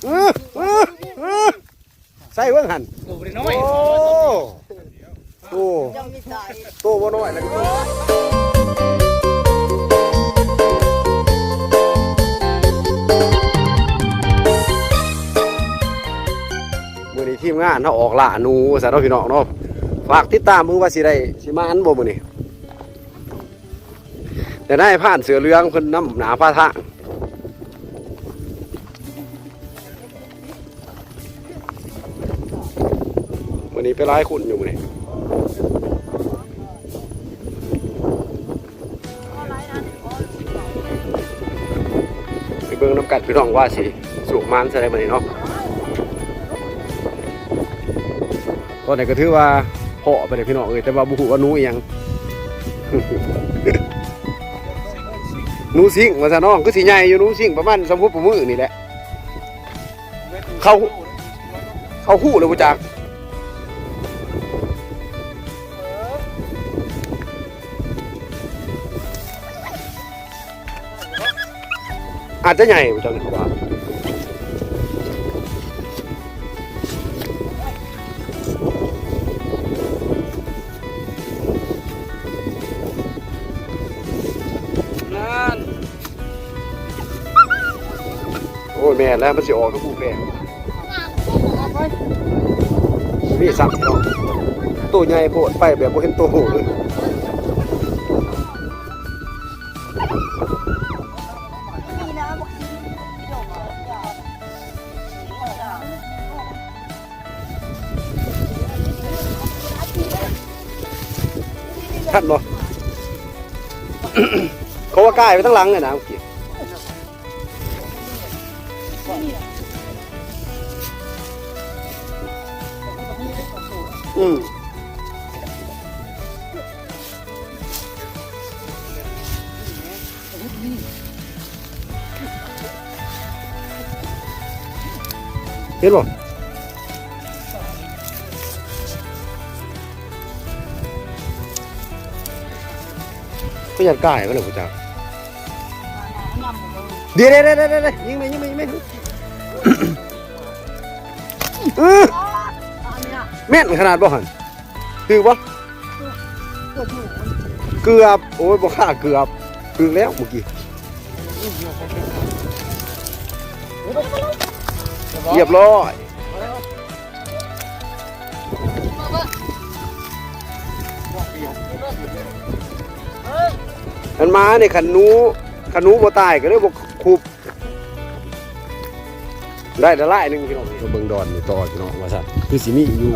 ອ ໃສ່ເບິ່ງຫັ້ນ ໂຕບໍ່ໄດ້ນ້ອຍ ໂອ້ ໂຕ ໂຕບໍ່ນ້ອຍແລ້ວ ມື້ນີ້ທີມງານເຮົາອອກລ່າໜູວ່າຊັ້ນເນາະ ພີ່ນ້ອງເນາະ. ຝາກຕິດຕາມເບິ່ງວ່າຊິໄດ້ ຊິມາອັນບໍ່ມື້ນີ້. ແຕ່ນາຍພານເສື້ອເຫຼືອງເພິ່ນນຳໜ້າພາທາງ. ມື້ນີ້ໄປຫຼາຍຄົນຢູ່ມື້ນີ້. ໄປເບິ່ງນຳກັນ ພີ່ນ້ອງ ວ່າຊິໂຊກໝານສ່ຳໃດມື້ນີ້ເນາະ. ຕອນນີ້ກໍຖືວ່າເພາະໄປເດ້ພີ່ນ້ອງເອີຍ ແຕ່ວ່າບໍ່ຮູ້ວ່າໜູອີ່ຫຍັງ ໜູຊິງວ່າຊັ້ນເນາະ. ຄືຊິໃຫຍ່ຢູ່ ໜູຊິງປະມານສ່ຳຫົວປາມືນີ້ແຫຼະ. ເຂົ້າ ເຂົ້າຮູແລ້ວບໍ່ຈັກ. ອາດຈະໃຫຍ່ບໍ່ຈັກນີ້ ເຂົາວ່າ. ນັ້ນ ໂອ້ຍ ແມ່ນແລ້ວ ມັນຊິອອກນຳຜູ້ແພງ. ນີ້ຊ້ຳເນາະ ໂຕໃຫຍ່ໂພດ ໄປແບບບໍ່ເຫັນໂຕເລີຍ. ທັນບໍ່? ເຂົາວ່າກາຍໄປທາງຫຼັງເລີຍນະເມື່ອກີ້. ອືມ ເຫັນບໍ່? ກໍຢາກກາຍມັນແຫຼະ ຜູ້ຈັກ. ເດ ເດ ເດ ຍິງແມ່ ຍິງແມ່ ຍິງແມ່. ເອີ ແມ່ນຂະໜາດບໍ່ຫັ້ນ? ຖືກບໍ່? ເກືອບ ໂອ້ຍ ບໍ່ຄ່າເກືອບ ຖືກແລ້ວເມື່ອກີ້. ຮຽບຮ້ອຍ ມັນມານີ້ ຄັນໜູ ຄັນໜູບໍ່ຕາຍກໍເລີຍບໍ່ຄຸບ. ໄດ້ລະລາຍໜຶ່ງພີ່ນ້ອງ ມາເບິ່ງດອນນີ້ຕໍ່ພີ່ນ້ອງ ວ່າຊັ້ນ ຄືຊິມີຢູ່.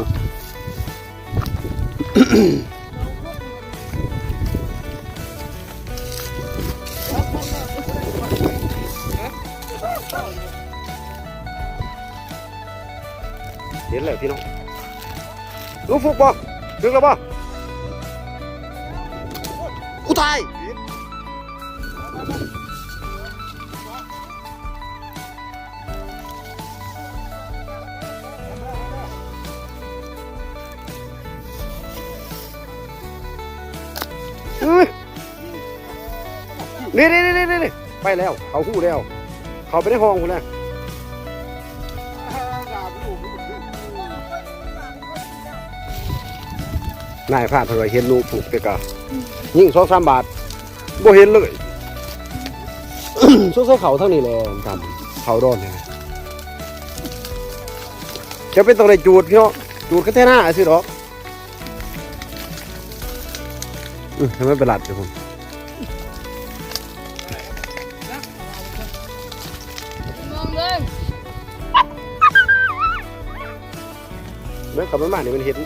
ເຫັນແລ້ວພີ່ນ້ອງ ລູກຟຸກບໍ່? ຖືກແລ້ວບໍ່? ອຸ້ຍ ຕາຍ. ເອີຍ ນີ້ໆໆໆ ໄປແລ້ວ ເຂົ້າຮູແລ້ວ ເຂົ້າໄປໃນຮ່ອງພຸ້ນແລ້ວ. ນາຍພານເພິ່ນວ່າເຫັນໜູຜູກແຕ່ກະຍິງສອງສາມບາດ ບໍ່ເຫັນເລີຍ. ສົງໄສເຂົ້າທາງນີ້ແຫຼະ ຕຳເຂົ້າດອນນີ້ນະ. ຈະເປັນຕ້ອງໄດ້ຈູດເນາະ ຈູດຄັນແທນາຊື່ດອກ. ອື ໃຫ້ມັນໄປລັດຢູ່ພຸ້ນ. ມອງເບິ່ງ ເບິ່ງ ຄັນມັນມານີ້ມັນເຫັນ.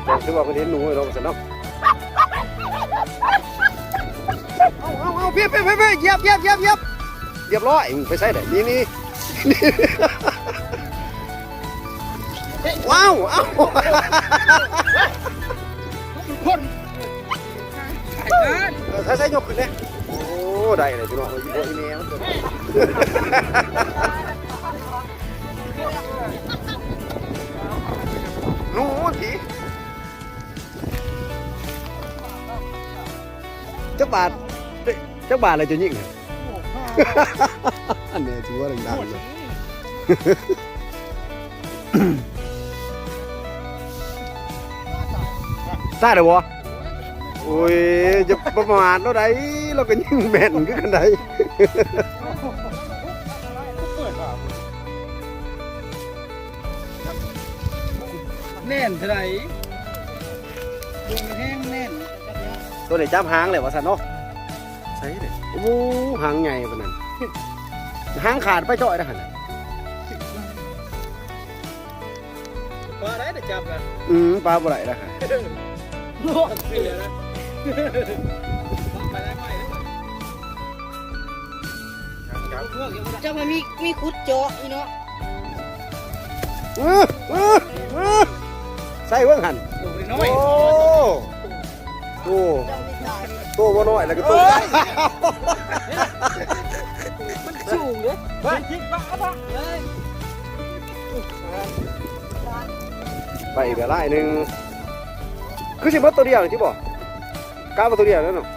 ແຕ່ຖືວ່າເພິ່ນເຫັນໜູເນາະ ວ່າຊັ້ນເນາະ. ເອົາ ເອົາ ເອົາ ເພ ເພ ເພ ເພ ຢຽບ ຢຽບ ຢຽບ ຢຽບ ຮຽບຮ້ອຍ. ໄປໃສແລ້ວ? ນີ້ ນີ້ ວ້າວ ເອົາ. ຈັກບາດ ຈັກບາດແລ້ວເຈົ້າຍິງ? ອັນນີ້ຖືວ່າດັງໆເລີຍ. ຕາຍແລ້ວບໍ່? ໂອ້ຍ ຢ່າປະໝາດລາວໃດ໋ ລາວກໍຍິງແມ່ນຄືກັນໃດ໋. ແໜ້ນເທົ່າໃດ ດຶງແຮງແໜ້ນ. ໂຕນີ້ຈັບຫາງແລ້ວວ່າຊັ້ນເນາະ. ໃສ່ເດ້. ໂອ້ ຫາງໃຫຍ່ປານນັ້ນ ຫາງຂາດໄປຈ້ອຍນະຫັ້ນ. ປາໄດ້ແຕ່ຈັບນະ. ອືມ ປາບໍ່ໄດ້ລະ. ເຈົ້າວ່າມີ ມີຂຸດເຈາະອີເນາະ. ເອີ ເອີ ເອີ ໃສ່ເບິ່ງຫັ້ນ. ໂອ້ ໂຕບໍ່ນ້ອຍແລ້ວກໍໂຕໃຫຍ່ ມັນສູງເດ້. ໄປ ໄປອີກລາຍໜຶ່ງ ຄືຊິໝົດໂຕດຽວນີ້ຕິບໍ່? ກະວ່າໂຕດຽວນັ້ນເນາະ.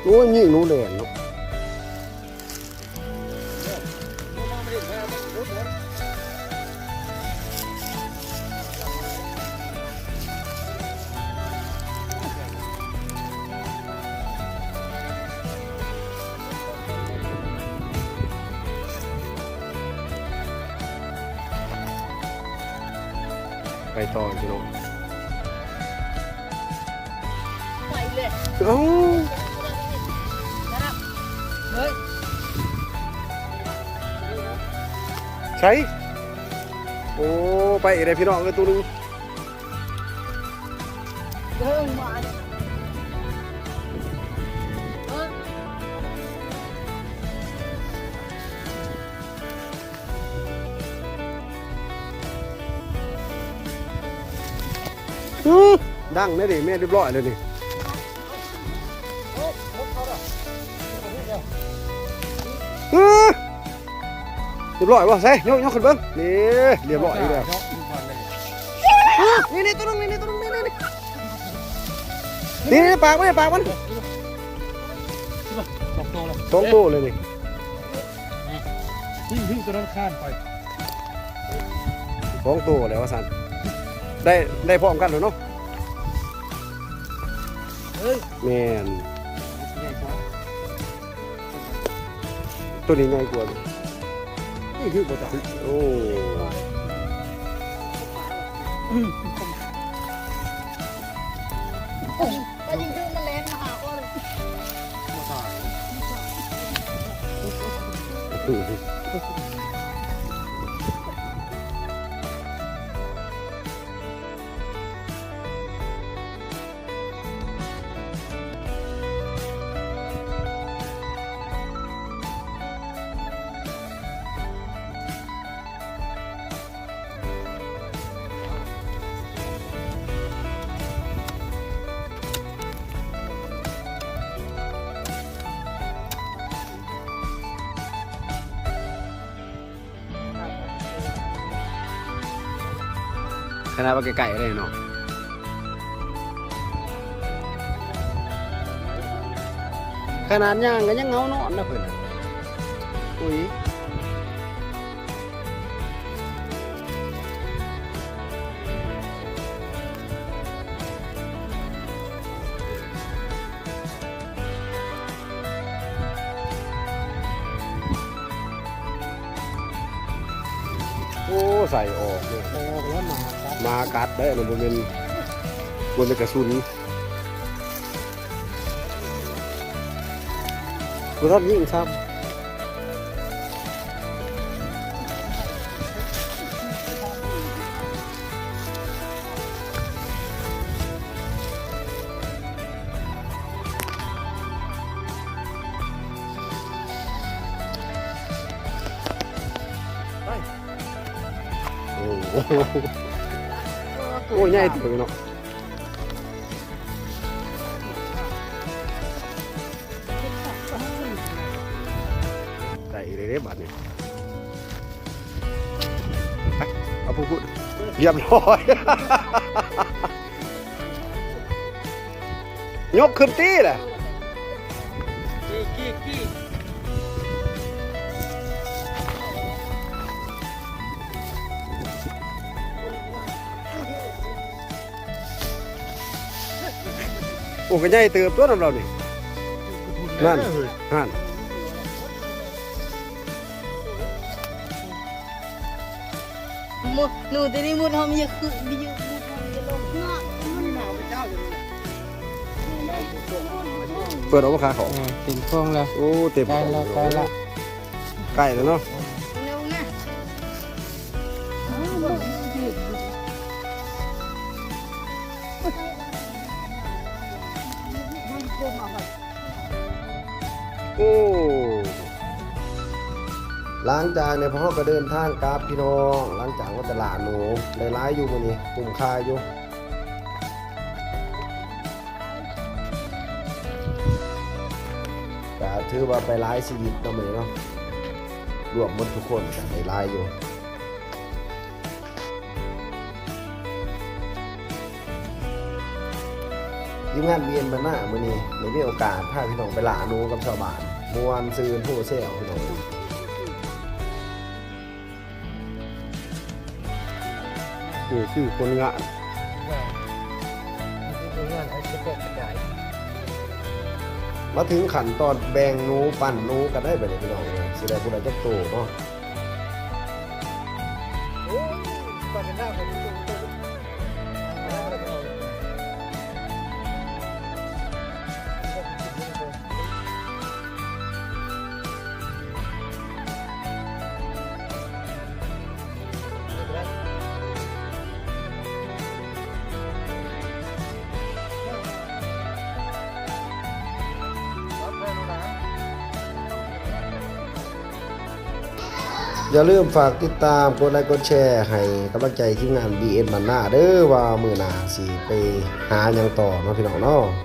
ໂອ້ຍ ຍິງໜູແລ່ນເນາະ. ໄປຕໍ່ພີ່ນ້ອງ. ໄປເລີຍ. ເອົ້າ ເຮີ້ຍ ໃສ? ໂອ້ ໄປອີກແລ້ວພີ່ນ້ອງເອີຍ ໂຕໜຶ່ງ. ເອີ ມາເດີ ເອີ. ອື ດັງແດ່ນີ້ ແມ່ນຮຽບຮ້ອຍແລ້ວນີ້. ອື ຮຽບຮ້ອຍບໍ່? ໃສ່ ຍົກ ຍົກຂຶ້ນເບິ່ງ. ນີ້ ຮຽບຮ້ອຍອີກແລ້ວ. ນີ້ ນີ້ ໂຕໜຶ່ງ ນີ້ ນີ້ ໂຕໜຶ່ງ ນີ້ ນີ້ ນີ້ ນີ້ ປາກມັນ ປາກມັນ ສອງໂຕແລ້ວ ສອງໂຕແລ້ວນີ້. ນີ້ ນີ້ ໂຕນັ້ນຄານໄປ ສອງໂຕແລ້ວວ່າຊັ້ນ. ໄດ້ ໄດ້ພ້ອມກັນແລ້ວເນາະ. ເອີ ແມ່ນ ໃຫຍ່ກວ່າ ໂຕນີ້ໃຫຍ່ກວ່າ. ນີ້ຄືບໍ່ຈັບ. ໂອ້ ອືມ ປາຍິງຄືມັນແລ່ນມາຫາຂ້ອຍ. ຂະໜາດວ່າໃກ້ໆເລີຍເນາະ ຂະໜາດຍ່າງກໍຍັງເຫງົານອນນະເພິ່ນ. ອຸ້ຍ. ໂອ້ ໃສ່ອອກເດ້ ໃສ່ອອກແລ້ວໝາກັດ ໝາກັດເດ້. ອັນນັ້ນບໍ່ແມ່ນ ບໍ່ແມ່ນກະສຸນ ບໍ່ທັນຍິງຊ້ຳ. ໄປ ໂອ້ ໂອ້ ໃຫຍ່ເຕີບເນາະ. ເດ້ບາດນີ້ ໄປ ເອົາຜູ້ພຸ້ນ ລຽບຮ້ອຍ ຍົກຂຶ້ນຕີລະ. ໂອ້ ກໍໃຫຍ່ເຕີບຕົວນຳລາວນີ້ ນັ້ນ ຫັ້ນ ໝູ່ ໜູ ແຕ່ນີ້ໝູ່ເຮົາມີຢູ່ ມີຢູ່ ໝູ່ເຮົາມີຢູ່ລົງ ເປີດອອກມາຂາຂອງ ເອີ ເຕັມຟອງແລ້ວ ໂອ້ ເຕັມຟອງ ໃກ້ແລ້ວ ໃກ້ແລ້ວ ໃກ້ແລ້ວເນາະ ໂອ້ ຫຼັງຈາກນີ້ພວກເຮົາກໍເດີນທາງກັບພີ່ນ້ອງ ຫຼັງຈາກວ່າຕະຫຼາດໜູ ໄດ້ຫຼາຍຢູ່ມື້ນີ້ ຄຸ້ມຄ່າຢູ່ ກໍຖືວ່າໄປຫຼາຍຊີວິດເນາະມື້ນີ້ເນາະ ລວມໝົດທຸກຄົນກໍໄດ້ຫຼາຍຢູ່. ທີມງານ ບີເອັນ ບ້ານນາ ມື້ນີ້ໄດ້ມີໂອກາດພາພີ່ນ້ອງໄປລ່າໜູກັບຊາວບ້ານ ມ່ວນຊື່ນໂຮແຊວພີ່ນ້ອງ. ນີ້ຄືຜົນງານ ມາເຖິງຂັ້ນຕອນແບ່ງໜູ ປັ້ນໜູກັນໄດ້ບັດນີ້ພີ່ນ້ອງເອີຍ ຊິໄດ້ຜູ້ໃດຈັກໂຕເນາະ. ຢ່າລືມຝາກຕິດຕາມ ກົດໄລ ກົດແຊ ໃຫ້ກຳລັງໃຈທີມງານ ບີເອັນ ບ້ານນາເດີ ວ່າມື້ໜ້າຊິໄປຫາຫຍັງຕໍ່ເນາະ ພີ່ນ້ອງເນາະ.